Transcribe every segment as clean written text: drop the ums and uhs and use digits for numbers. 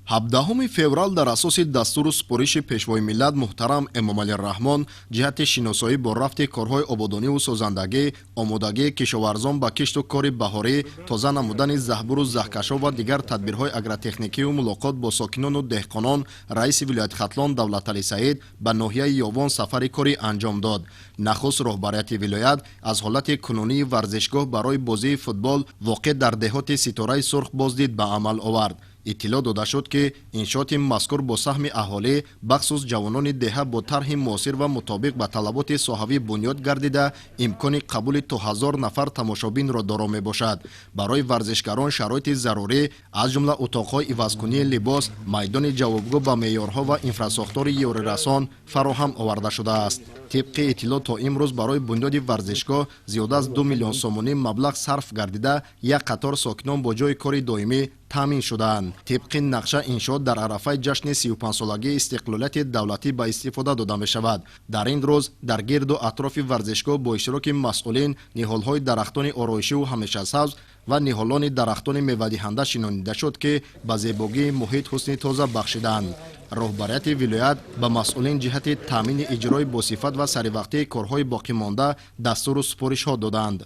17 феврал дар асоси дастуру супориши Пешвои миллат муҳтарам Эмомалӣ Раҳмон ҷиҳати шиносоӣ бо рафти корҳои ободониву созандагӣ, омодагии кишоварзон ба кишту кори баҳорӣ, тоза намудани заҳбуру заҳкашҳо ва дигар тадбирҳои агротехникию мулоқот бо сокинону деҳқонон, раиси вилояти Хатлон Давлаталӣ Саид ба ноҳияи Ёвон сафари корӣ анҷом дод. Нахуст роҳбарияти вилоят аз ҳолати кунунии варзишгоҳ барои бозии футбол воқеъ дар деҳоти Ситораи Сурх боздид ба амал овард. Иттилоъ дода шуд, ки иншооти мазкур бо саҳми аҳолӣ, бахусус ҷавонони деҳа, бо тарҳи муосир ва мутобиқ ба талаботи соҳавӣ бунёд гардида, имкони қабули то 1000 нафар тамошобинро доро мебошад. Барои варзишгарон шароити зарурӣ, аз ҷумла утоқҳои ивазкунии либос, майдони ҷавобгӯ ба меъёрҳо ва инфрасохтори ёрирасон фароҳам оварда шудааст. Тибқи иттилоъ, то имрӯз барои бунёди варзишгоҳ зиёда аз 2 миллион сомонӣ маблағ сарф гардида, як қатор сокинон бо ҷойи кори доимӣ таъмин шудаанд. Тибқи нақша, иншоот дар арафаи ҷашни 35-солагии истиқлолияти давлатӣ ба истифода дода мешавад. Дар ин рӯз дар гирду атрофи варзишгоҳ бо иштироки масъулин ниҳолҳои дарахтони ороишиву ҳамешасабз ва ниҳолони дарахтони мевадиҳанда шинонида шуд, ки ба зебогии муҳит ҳусни тоза бахшиданд. Роҳбарияти вилоят ба масъулин ҷиҳати таъмини иҷрои босифат ва саривақтии корҳои боқимонда дастуру супоришҳо доданд.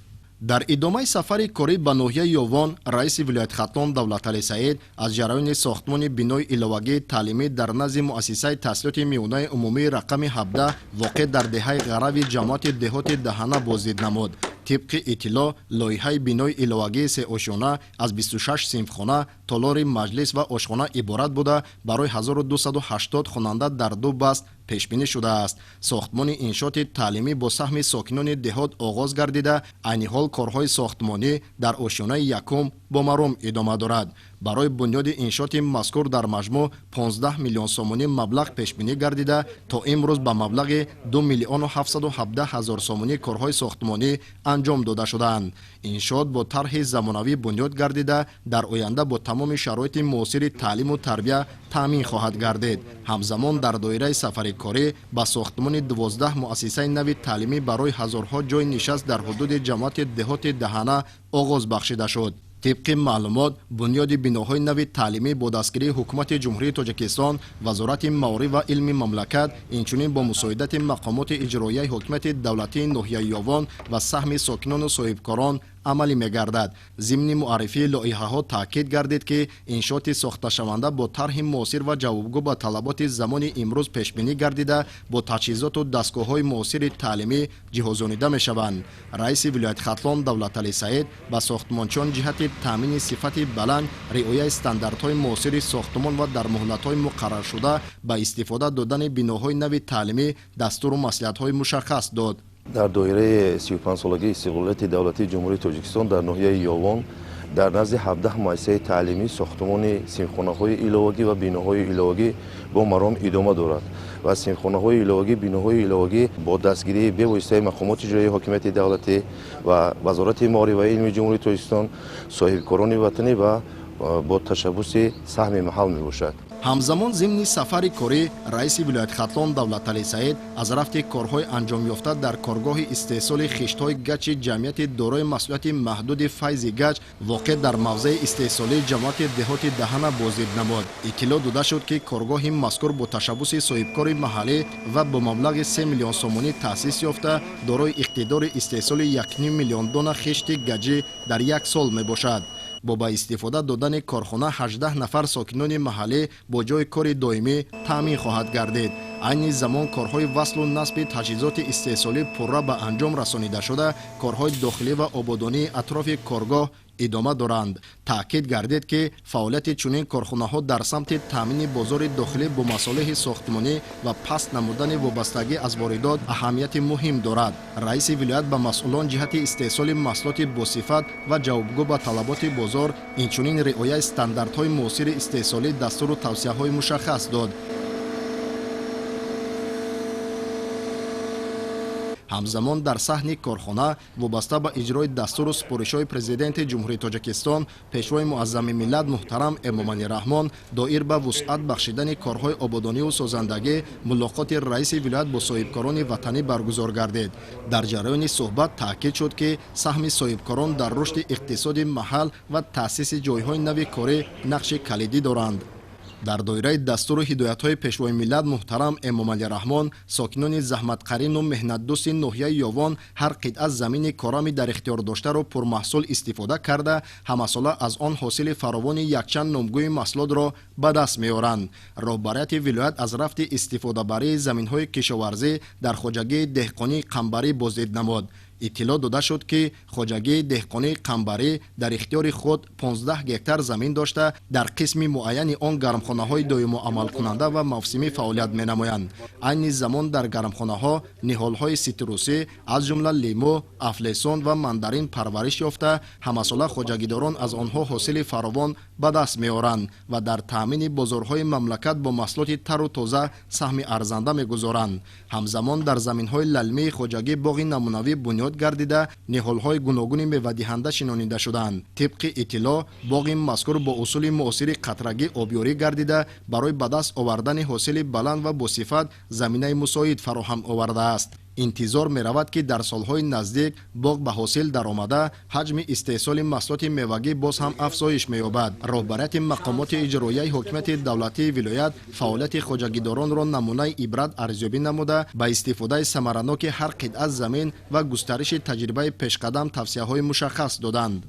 Дар идомаи сафари корӣ ба ноҳияи Ёвон раиси вилояти Хатлон Давлаталӣ Саид аз ҷараёни сохтмони бинои иловагии таълимӣ дар назди муассисаи таҳсилоти миёнаи умумии рақами 17 воқеъ дар деҳаи Ғарави ҷамоати деҳоти Даҳана боздид намуд. Тибқи иттилоъ, лоиҳаи бинои иловагии сеошёна аз 26 синфхона, толори маҷлис ва ошхона иборат буда, барои 1280 хонанда дар ду баст пешбинӣ шудааст. Сохтмони иншооти таълимӣ бо саҳми сокинони деҳот оғоз гардида, айни ҳол корҳои сохтмонӣ дар ошёнаи якум бо маром идома дорад. Барои бунёди иншооти мазкур дар маҷмӯъ 15 миллион сомонӣ маблағ пешбинӣ гардида, то имрӯз ба маблағи 2 миллиону 717 ҳазор сомонӣ корҳои сохтмонӣ анҷом дода шудаанд. Иншоот бо тарҳи замонавӣ бунёд гардида, дар оянда бо тамоми шароити муосири таълиму тарбия таъмин хоҳад гардид. Ҳамзамон дар доираи сафари корӣ ба сохтмони 12 муассисаи нави таълимӣ барои ҳазорҳо ҷойи нишаст дар ҳудуди ҷамоати деҳоти Даҳана оғоз бахшида шуд. Тибқи маълумот, бунёди биноҳои нави таълимӣ бо дастгирии Ҳукумати Ҷумҳурии Тоҷикистон, Вазорати маориф ва илми мамлакат, инчунин бо мусоидати мақомоти иҷроияи ҳокимияти давлатии ноҳияи Ёвон ва саҳми сокинону соҳибкорон амалӣ мегардад. Зимни муаррифии лоиҳаҳо таъкид гардид, ки иншооти сохташаванда бо тарҳи муосир ва ҷавобгӯ ба талаботи замони имрӯз пешбинӣ гардида, бо таҷҳизоту дастгоҳҳои муосири таълимӣ ҷиҳозонида мешаванд. Раиси вилояти Хатлон Давлаталӣ Саид ба сохтмончиён ҷиҳати таъмини сифати баланд, риояи стандартҳои муосири сохтмон ва дар муҳлатҳои муқарраршуда ба истифода додани биноҳои нави таълимӣ дастуру маслиҳатҳои мушаххас дод. Дар доираи 35-солагии истиқлолияти давлатии Ҷумҳурии Тоҷикистон дар ноҳияи Ёвон дар назди 17 муассисаи таълимӣ сохтмони синфхонаҳои иловагӣ ва биноҳои иловагӣ бо маром идома дорад ва синфхонаҳои иловагӣ, биноҳои иловагӣ бо дастгирии бевоситаи мақомоти иҷроияи ҳокимияти давлатӣ ва Вазорати маориф ва илми Ҷумҳурии Тоҷикистон, соҳибкорони ватанӣ ва бо ташаббуси саҳми маҳал мебошад. Ҳамзамон зимни сафари корӣ раиси вилояти Хатлон Давлаталӣ Саид аз рафти корҳои анҷомёфта дар коргоҳи истеҳсоли хиштҳои гачи ҷамъияти дорои масъулияти маҳдуди Файзи Гач воқеъ дар мавзеи истеҳсолии ҷамоати деҳоти Даҳана боздид намуд. Иттилоъ дода шуд, ки коргоҳи мазкур бо ташаббуси соҳибкори маҳаллӣ ва бо маблағи 3 миллион сомонӣ таъсис ёфта, дорои иқтидори истеҳсоли 1,5 миллион дона хишти гаҷӣ дар як сол мебошад. Бо ба истифода додани корхона 18 нафар сокинони маҳаллӣ бо ҷойи кори доимӣ таъмин хоҳад гардид. Айни замон корҳои васлу насби таҷҳизоти истеҳсолӣ пурра ба анҷом расонида шуда, корҳои дохилӣ ва ободонии атрофи коргоҳ идома доранд. Таъкид гардид, ки фаъолияти чунин корхонаҳо дар самти таъмини бозори дохилӣ бо масолеҳи сохтмонӣ ва паст намудани вобастагӣ аз воридот аҳамияти муҳим дорад. Раиси вилоят ба масъулон ҷиҳати истеҳсоли маҳсулоти босифат ва ҷавобгӯ ба талаботи бозор, инчунин риояи стандартҳои муосири истеҳсолӣ дастуру тавсияҳои мушаххас дод. Ҳамзамон дар саҳни корхона вобаста ба иҷрои дастуру супоришҳои Президенти Ҷумҳурии Тоҷикистон, Пешвои муаззами миллат муҳтарам Эмомалӣ Раҳмон доир ба вусъат бахшидани корҳои ободониву созандагӣ мулоқоти раиси вилоят бо соҳибкорони ватанӣ баргузор гардид. Дар ҷараёни суҳбат таъкид шуд, ки саҳми соҳибкорон дар рушди иқтисоди маҳал ва таъсиси ҷойҳои нави корӣ нақши калидӣ доранд. Дар доираи дастуру ҳидоятҳои Пешвои миллат муҳтарам Эмомалӣ Раҳмон, сокинони заҳматқарину меҳнатдӯсти ноҳияи Ёвон ҳар қитъа замини корами дар ихтиёр доштаро пурмаҳсул истифода карда, ҳамасола аз он ҳосили фаровони якчанд номгӯи маҳсулотро ба даст меоранд. Роҳбарияти вилоят аз рафти истифодабарии заминҳои кишоварзӣ дар хоҷагии деҳқонии Қамбарӣ боздид намуд. Иттилоъ дода шуд, ки хоҷагии деҳқонии Қамбарӣ дар ихтиёри худ 15 гектар замин дошта, дар қисми муайяни он гармхонаҳои доимоамалкунанда ва мавсимӣ фаъолият менамоянд. Айни замон дар гармхонаҳо ниҳолҳои ситрусӣ, аз ҷумла лимӯ, афлесон ва мандарин парвариш ёфта, ҳамасола хоҷагидорон аз онҳо ҳосили фаровон ба даст меоранд ва дар таъмини бозорҳои мамлакат бо маҳсулоти тару тоза саҳми арзанда мегузоранд. Ҳамзамон дар заминҳои лалмии хоҷагӣ боғи намунавӣ бунёд гардида, ниҳолҳои гуногуни мевадиҳанда шинонида шудаанд. Тибқи иттилоъ, боғи мазкур бо усули муосири қатрагӣ обёрӣ гардида, барои ба даст овардани ҳосили баланд ва босифат заминаи мусоид фароҳам овардааст. Интизор меравад, ки дар солҳои наздик боғ ба ҳосил даромада, ҳаҷми истеҳсоли маҳсулоти мевагӣ боз ҳам афзоиш меёбад. Роҳбарияти мақомоти иҷроияи ҳокимияти давлатии вилоят фаъолияти хоҷагидоронро намунаи ибрат арзёбӣ намуда, ба истифодаи самараноки ҳар қитъа замин ва густариши таҷрибаи пешқадам тавсияҳои мушаххас доданд.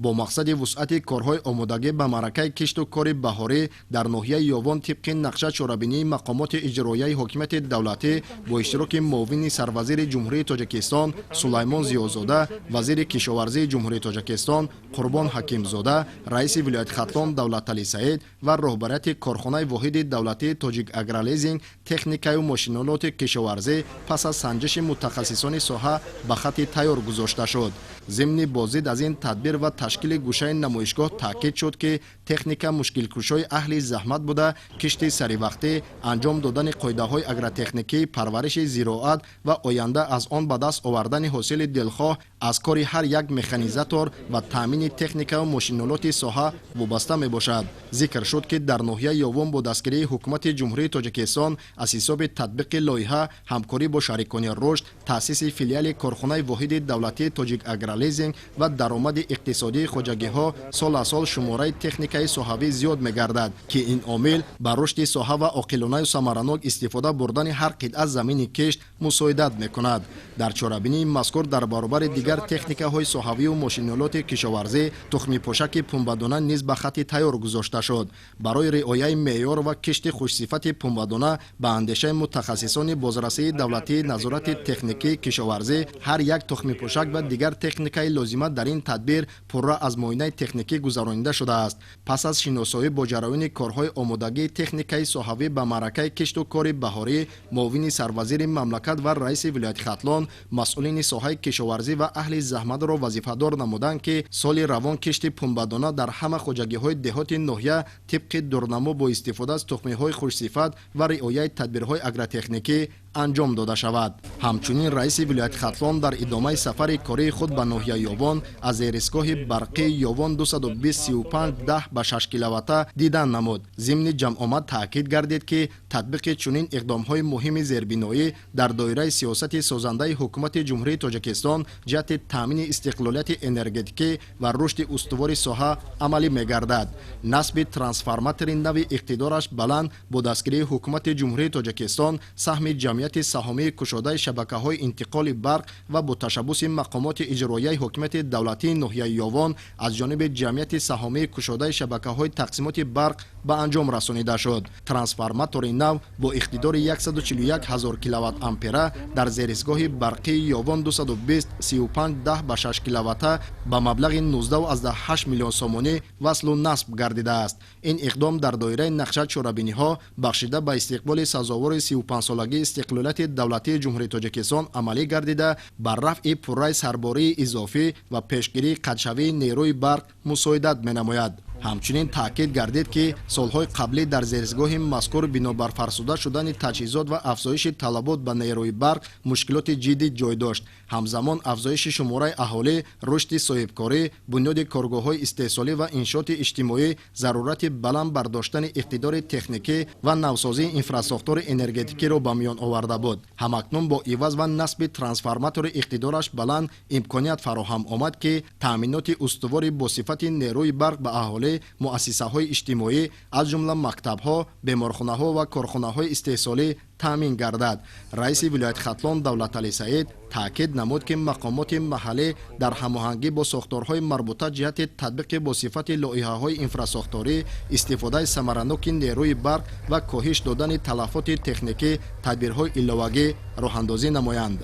Бо мақсади вусъати корҳои омодагӣ ба маъракаи кишту кори баҳорӣ дар ноҳияи Ёвон тибқи нақша чорабинии мақомоти иҷроияи ҳокимияти давлатӣ бо иштироки муовини сарвазири Ҷумҳурии Тоҷикистон Сулаймон Зиёзода, вазири кишоварзии Ҷумҳурии Тоҷикистон Қурбон Ҳакимзода, раиси вилояти Хатлон Давлаталӣ Саид ва роҳбарияти корхонаи воҳиди давлатии Тоҷик Агролизинг техникаю мошинолоти кишоварзӣ пас аз санҷиши мутахассисони соҳа ба хати тайёр гузошта шуд. Зимни боздид аз ин тадбир ва ташкили гӯшаи намоишгоҳ таъкид шуд, ки техника мушкилкушои аҳли заҳмат буда, кишти саривақтӣ, анҷом додани қоидаҳои агротехникии парвариши зироат ва оянда аз он ба даст овардани ҳосили дилхоҳ аз кори ҳар як механизатор ва таъмини техникаву мошинолоти соҳа вобаста мебошад. Зикр шуд, ки дар ноҳияи Ёвон бо дастгирии Ҳукумати Ҷумҳурии Тоҷикистон аз ҳисоби татбиқи лоиҳа ҳамкорӣ бо шарикони рушд, таъсиси филиали корхонаи воҳиди давлатии Тоҷик Агролизинг ва даромади иқтисодии хоҷагиҳо сол аз сол шумораи техникаи соҳавӣ зиёд мегардад, ки ин омил ба рушди соҳа ва оқилонаю самаранок истифода бурдани ҳар қитъа замини кишт мусоидат мекунад. Дар чорабинии мазкур дар баробари дигар техникаҳои соҳавию мошинолоти кишоварзӣ тухмипошаки пунбадона низ ба хати тайёр гузошта шуд. Барои риояи меъёр ва кишти хушсифати пунбадона, ба андешаи мутахассисони бозрасии давлатии назорати техникии кишоварзӣ, ҳар як тухмипошак ва дигар техникаи лозима дар ин тадбир пурра аз муоинаи техникӣ гузаронида шудааст. Пас аз шиносоӣ бо ҷараёни корҳои омодагии техникаи соҳавӣ ба маъракаи кишту кори баҳорӣ, муовини сарвазири мамлакат ва раиси вилояти Хатлон масъулини соҳаи кишоварзӣ ва аҳли заҳматро вазифадор намуданд, ки соли равон кишти пунбадона дар ҳама хоҷагиҳои деҳоти ноҳия тибқи дурнамо бо истифода аз тухмиҳои хушсифат ва риояи тадбирҳои агротехникӣ анҷом дода шавад. Ҳамчунин раиси вилояти Хатлон дар идомаи сафари кории худ ба ноҳияи Ёвон аз зеристгоҳи барқии Ёвон 220 10 ба 6 киловатта дидан намуд. Зимни ҷамъомад таъкид гардид, ки татбиқи чунин иқдомҳои муҳими зербиноӣ дар доираи сиёсати созандаи Ҳукумати Ҷумҳурии Тоҷикистон ҷиҳати таъмини истиқлолияти энергетикӣ ва рушди устувори соҳа амалӣ мегардад. Насби трансформатори нави иқтидораш баланд бо дастгирии Ҳукумати Ҷумҳурии Тоҷикистон, саҳми ҷамъияти саҳомии кушодаи шабакаҳои интиқоли барқ ва бо ташаббуси мақомоти иҷроияи ҳокимияти давлатии ноҳияи Ёвон аз ҷониби ҷамъияти саҳомии кушодаи шабакаҳои тақсимоти барқ ба анҷом расонида шуд. Трансформатори нав бо иқтидори 141 ҳазор киловатт ампера дар зеристгоҳи барқии Ёвон 220 35 10 ба 6 киловатта ба маблағи 19,8 миллион сомонӣ васлу насб гардидааст. Ин иқдом дар доираи нақша чорабиниҳо бахшида ба истиқболи сазовори 35-солагии истиқлолияти давлатии Ҷумҳурии Тоҷикистон амалӣ гардида, ба рафъи пурраи сарбории изофӣ ва пешгирии қатъшавии нерӯи барқ мусоидат менамояд. Ҳамчунин таъкид гардид, ки солҳои қаблӣ дар зеристгоҳи мазкур бинобар фарсуда шудани таҷҳизот ва афзоиши талабот ба нерӯи барқ мушкилоти ҷиддӣ ҷой дошт. Ҳамзамон афзоиши шумораи аҳолӣ, рушди соҳибкорӣ, бунёди коргоҳҳои истеҳсолӣ ва иншооти иҷтимоӣ зарурати баланд бардоштани иқтидори техникӣ ва навсозии инфрасохтори энергетикиро ба миён оварда буд. Ҳамакнун бо иваз ва насби трансформатори иқтидораш баланд имконият фароҳам омад, ки таъминоти устувори бо сифати нерӯи барқ ба аҳолӣ аҳолӣ, муассисаҳои иҷтимоӣ, аз ҷумла мактабҳо, беморхонаҳо ва корхонаҳои истеҳсолӣ таъмин гардад. Раиси вилояти Хатлон Давлаталӣ Саид таъкид намуд, ки мақомоти маҳаллӣ дар ҳамоҳангӣ бо сохторҳои марбута ҷиҳати татбиқи босифати лоиҳаҳои инфрасохторӣ, истифодаи самараноки нерӯи барқ ва коҳиш додани талафоти техникӣ тадбирҳои иловагӣ роҳандозӣ намоянд.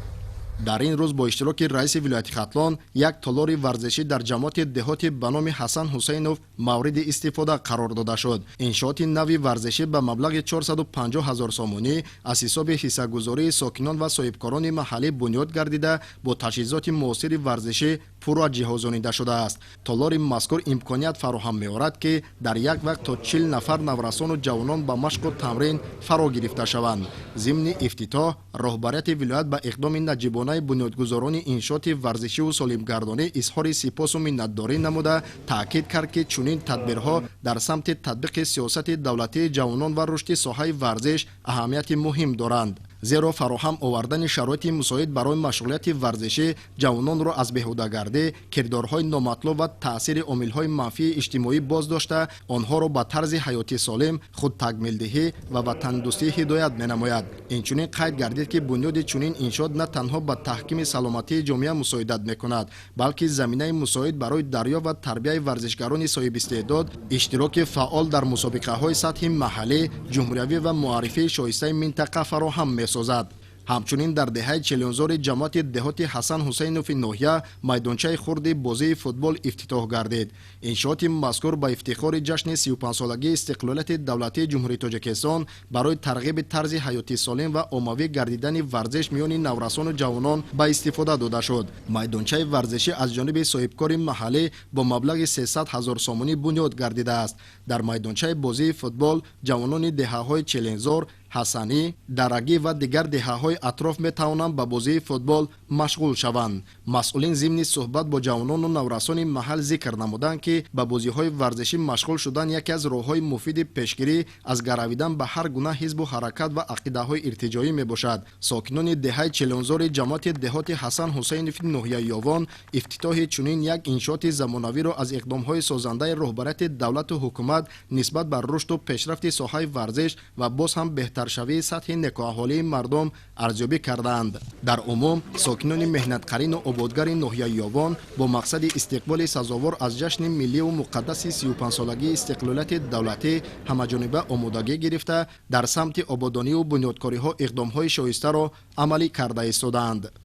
Дар ин рӯз бо иштироки раиси вилояти Хатлон як толори варзишӣ дар ҷамоати деҳоти ба номи Ҳасан Ҳусайнов мавриди истифода қарор дода шуд. Иншооти нави варзишӣ ба маблағи 450 ҳазор сомонӣ аз ҳисоби ҳиссагузории сокинон ва соҳибкорони маҳаллӣ бунёд гардида, бо таҷҳизоти муосири варзишӣ пурра ҷиҳозонида шудааст. Толори мазкур имконият фароҳам меорад, ки дар як вақт то 40 нафар наврасону ҷавонон ба машқу тамрин фаро гирифта шаванд. Зимни ифтитоҳ роҳбарияти вилоят ба иқдоми наҷибонаи бунёдгузорони иншооти варзишиву солимгардонӣ изҳори сипосу миннатдорӣ намуда, таъкид кард, ки чунин тадбирҳо дар самти татбиқи сиёсати давлатии ҷавонон ва рушди соҳаи варзиш аҳамияти муҳим доранд, зеро фароҳам овардани шароити мусоид барои машғулияти варзишӣ ҷавононро аз беҳудагардӣ, кирдорҳои номатлуб ва таъсири омилҳои манфии иҷтимоӣ боз дошта, онҳоро ба тарзи ҳаёти солим, худтакмилдиҳӣ ва ватандӯстӣ ҳидоят менамояд. Инчунин қайд гардид, ки бунёди чунин иншоот на танҳо ба таҳкими саломатии ҷомеа мусоидат мекунад, балки заминаи мусоид барои дарёфт ва тарбияи варзишгарони соҳибистеъдод, иштироки фаъол дар мусобиқаҳои сатҳи маҳаллӣ, ҷумҳуриявӣ ва муаррифии шоистаи минтақа фароҳам месозад. Ҳамчунин дар деҳаи Челёнзори ҷамоати деҳоти Ҳасан Ҳусайнови ноҳия майдончаи хурди бозии футбол ифтитоҳ гардид. Иншооти мазкур ба ифтихори ҷашни 35-солагии истиқлолияти давлатии Ҷумҳурии Тоҷикистон барои тарғиби тарзи ҳаёти солим ва оммавӣ гардидани варзиш миёни наврасону ҷавонон ба истифода дода шуд. Майдончаи варзишӣ аз ҷониби соҳибкори маҳаллӣ бо маблағи 300 ҳазор сомонӣ бунёд гардидааст. Дар майдончаи бозии футбол ҷавонони деҳаҳои Челензор, Ҳасанӣ, Дарагӣ ва дигар деҳаҳои атроф метавонанд ба бозии футбол машғул шаванд. Масъулин зимни суҳбат бо ҷавонону наврасони маҳал зикр намуданд, ки ба бозиҳои варзишӣ машғул шудан яке аз роҳҳои муфиди пешгирӣ аз гаравидан ба ҳар гуна ҳизбу ҳаракат ва ақидаҳои иртиҷоӣ мебошад. Сокинони деҳаи Челонзори ҷамоати деҳоти Ҳасан Ҳусайнови ноҳияи Ёвон ифтитоҳи чунин як иншооти замонавиро аз иқдомҳои созандаи роҳбарияти давлату ҳукумат нисбат ба рушду пешрафти соҳаи варзиш ва боз ҳам беҳтаршавии сатҳи некӯаҳолии мардум арзёбӣ кардаанд. Дар умум сокинони меҳнатқарину ободгари ноҳияи Ёвон бо мақсади истиқболи сазовор аз ҷашни милливу муқаддаси 35-солагии истиқлолияти давлатӣ ҳамаҷониба омодагӣ гирифта, дар самти ободониву бунёдкориҳо иқдомҳои шоистаро амалӣ карда истодаанд.